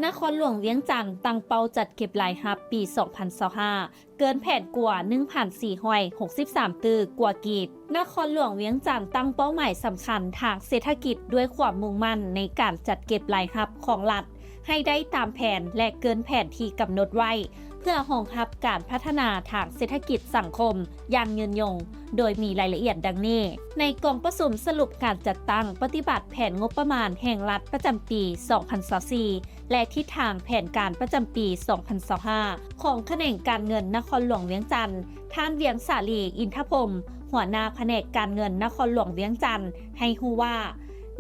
ນະຄອນຫຼວງວຽງຈັນຕັ້ງເປົ້າຈັດເກັບລາຍຮັບປີສອງພັນຊາວຫ້າ ເກີນແຜນກວ່າໜຶ່ງພັນສີ່ຮ້ອຍຫົກສິບສາມຕື້ກວ່າກີບ. ນະຄອນຫຼວງວຽງຈັນຕັ້ງເປົ້າໝາຍສຳຄັນທາງເສດຖະກິດດ້ວຍຄວາມມຸ່ງໝັ້ນໃນການຈັດເກັບລາຍຮັບຂອງລັດໃຫ້ໄດ້ຕາມແຜນ ແລະ ເກີນແຜນທີ່ກຳນົດໄວ້ ເພື່ອຮອງຮັບການພັດທະນາທາງເສດຖະກິດສັງຄົມຢ່າງຍືນຍົງ, ໂດຍມີລາຍລະອຽດດັ່ງນີ້. ໃນກອງປະຊຸມສະຫຼຸບການຈັດຕັ້ງປະຕິບັດແຜນງົບປະມານແຫ່ງລັດປະຈຳປີສອງພັນຊາວສີ່ ແລະ ທິດທາງແຜນການປະຈຳປີສອງພັນຊາວຫ້າ ຂອງຂະແໜງການເງິນນະຄອນຫຼວງວຽງຈັນ, ທ່ານ ວຽງສາລີ ອິນທະພົມ ຫົວໜ້າພະແນກການເງິນນະຄອນຫຼວງວຽງຈັນ ໃຫ້ຮູ້ວ່າ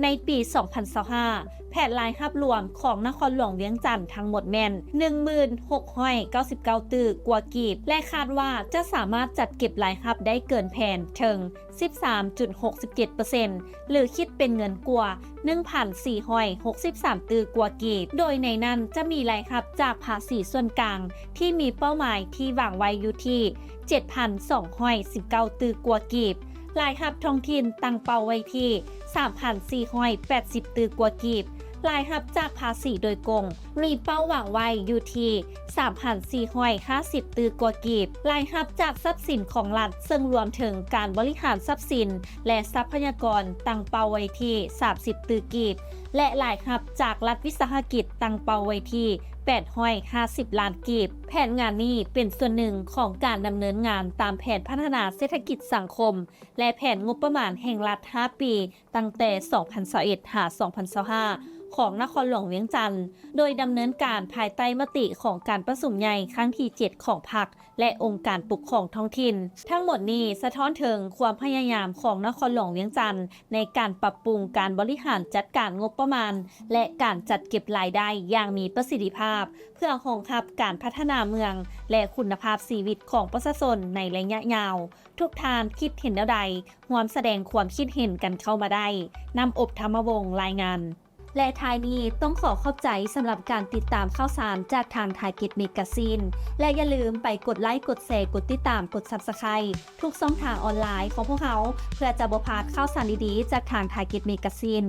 ໃນປີສອງພັນຊາວຫ້າ ແຜນລາຍຮັບລວມຂອງນະຄອນຫຼວງວຽງຈັນທັງໝົດແມ່ນໜຶ່ງໝື່ນຫົກຮ້ອຍເກົ້າສິບເກົ້າຕື້ກວ່າກີບ ແລະ ຄາດວ່າຈະສາມາດຈັດເກັບລາຍຮັບໄດ້ເກີນແຜນເຖິງສິບສາມຈຸດຫົກສິບເຈັດເປີເຊັນ ຫຼື ຄິດເປັນເງິນກວ່າໜຶ່ງພັນສີ່ຮ້ອຍຫົກສິບສາມຕື້ກວ່າກີບ, ໂດຍໃນນັ້ນຈະມີລາຍຮັບຈາກພາສີສ່ວນກາງທີ່ມີເປົ້າໝາຍທີ່ວາງໄວ້ຢູ່ທີ່ເຈັດພັນສອງຮ້ອຍສິບເກົ້າຕື້ກວ່າກີບ, ລາຍຮັບທ້ອງຖິ່ນຕັ້ງເປົ້າໄວ້ທີ່ສາມພັນສີ່ຮ້ອຍແປດສິບຕື້ກວ່າກີບ, ລາຍຮັບຈາກພາສີໂດຍກົງມີເປົ້າວາງໄວ້ຢູ່ທີ່ສາມພັນສີ່ຮ້ອຍຫ້າສິບຕື້ກວ່າກີບ, ລາຍຮັບຈາກຊັບສິນຂອງລັດ ເຊິ່ງລວມເຖິງການບໍລິຫານຊັບສິນ ແລະ ຊັບພະຍາກອນ ຕັ້ງເປົ້າໄວ້ທີ່ສາມສິບຕື້ກີບ ແລະ ລາຍຮັບຈາກລັດວິສາຫະກິດຕັ້ງເປົ້າໄວ້ທີ່ແປດຮ້ອຍຫ້າສິບລ້ານກີບ. ແຜນງານນີ້ເປັນສ່ວນໜຶ່ງຂອງການດຳເນີນງານຕາມແຜນພັດທະນາເສດຖະກິດສັງຄົມ ແລະ ແຜນງົບປະມານແຫ່ງລັດຫ້າປີ ຕັ້ງແຕ່ສອງພັນຊາວເອັດ ຫາ ສອງພັນຊາວຫ້າ ຂອງນະຄອນຫຼວງວຽງຈັນ, ໂດຍດຳເນີນການພາຍໃຕ້ມະຕິຂອງການປະຊຸມໃຫຍ່ຄັ້ງທີເຈັດຂອງພັກ ແລະ ອົງການປົກຄອງທ້ອງຖິ່ນ. ທັງໝົດນີ້ສະທ້ອນເຖິງຄວາມພະຍາຍາມຂອງນະຄອນຫຼວງວຽງຈັນ ໃນການປັບປຸງການບໍລິຫານຈັດການງົບປະມານ ແລະ ການຈັດເກັບລາຍໄດ້ຢ່າງມີປະສິດທິພາບ ເພື່ອຮອງຮັບການພັດທະນາເມືອງ ແລະ ຄຸນນະພາບຊີວິດຂອງປະຊາຊົນໃນໄລຍະຍາວ. ທຸກທ່ານຄິດເຫັນແນວໃດ? ຮ່ວມສະແດງຄວາມຄິດເຫັນກັນເຂົ້າມາໄດ້. ນ້ຳອົບ ທຳມະວົງ ລາຍງານ. ແລະ ທ້າຍນີ້ຕ້ອງຂໍຂອບໃຈສຳລັບການຕິດຕາມຂ່າວສານຈາກທາງ Target Magazine ແລະ ຢ່າລືມໄປກົດໄລ, ກົດແຊ, ກົດຕິດຕາມ, ກົດ Subscribe ທຸກຊ່ອງທາງອອນລາຍຂອງພວກເຮົາ ເພື່ອຈະບໍ່ພາດຂ່າວສານດີໆຈາກທາງ Target Magazine.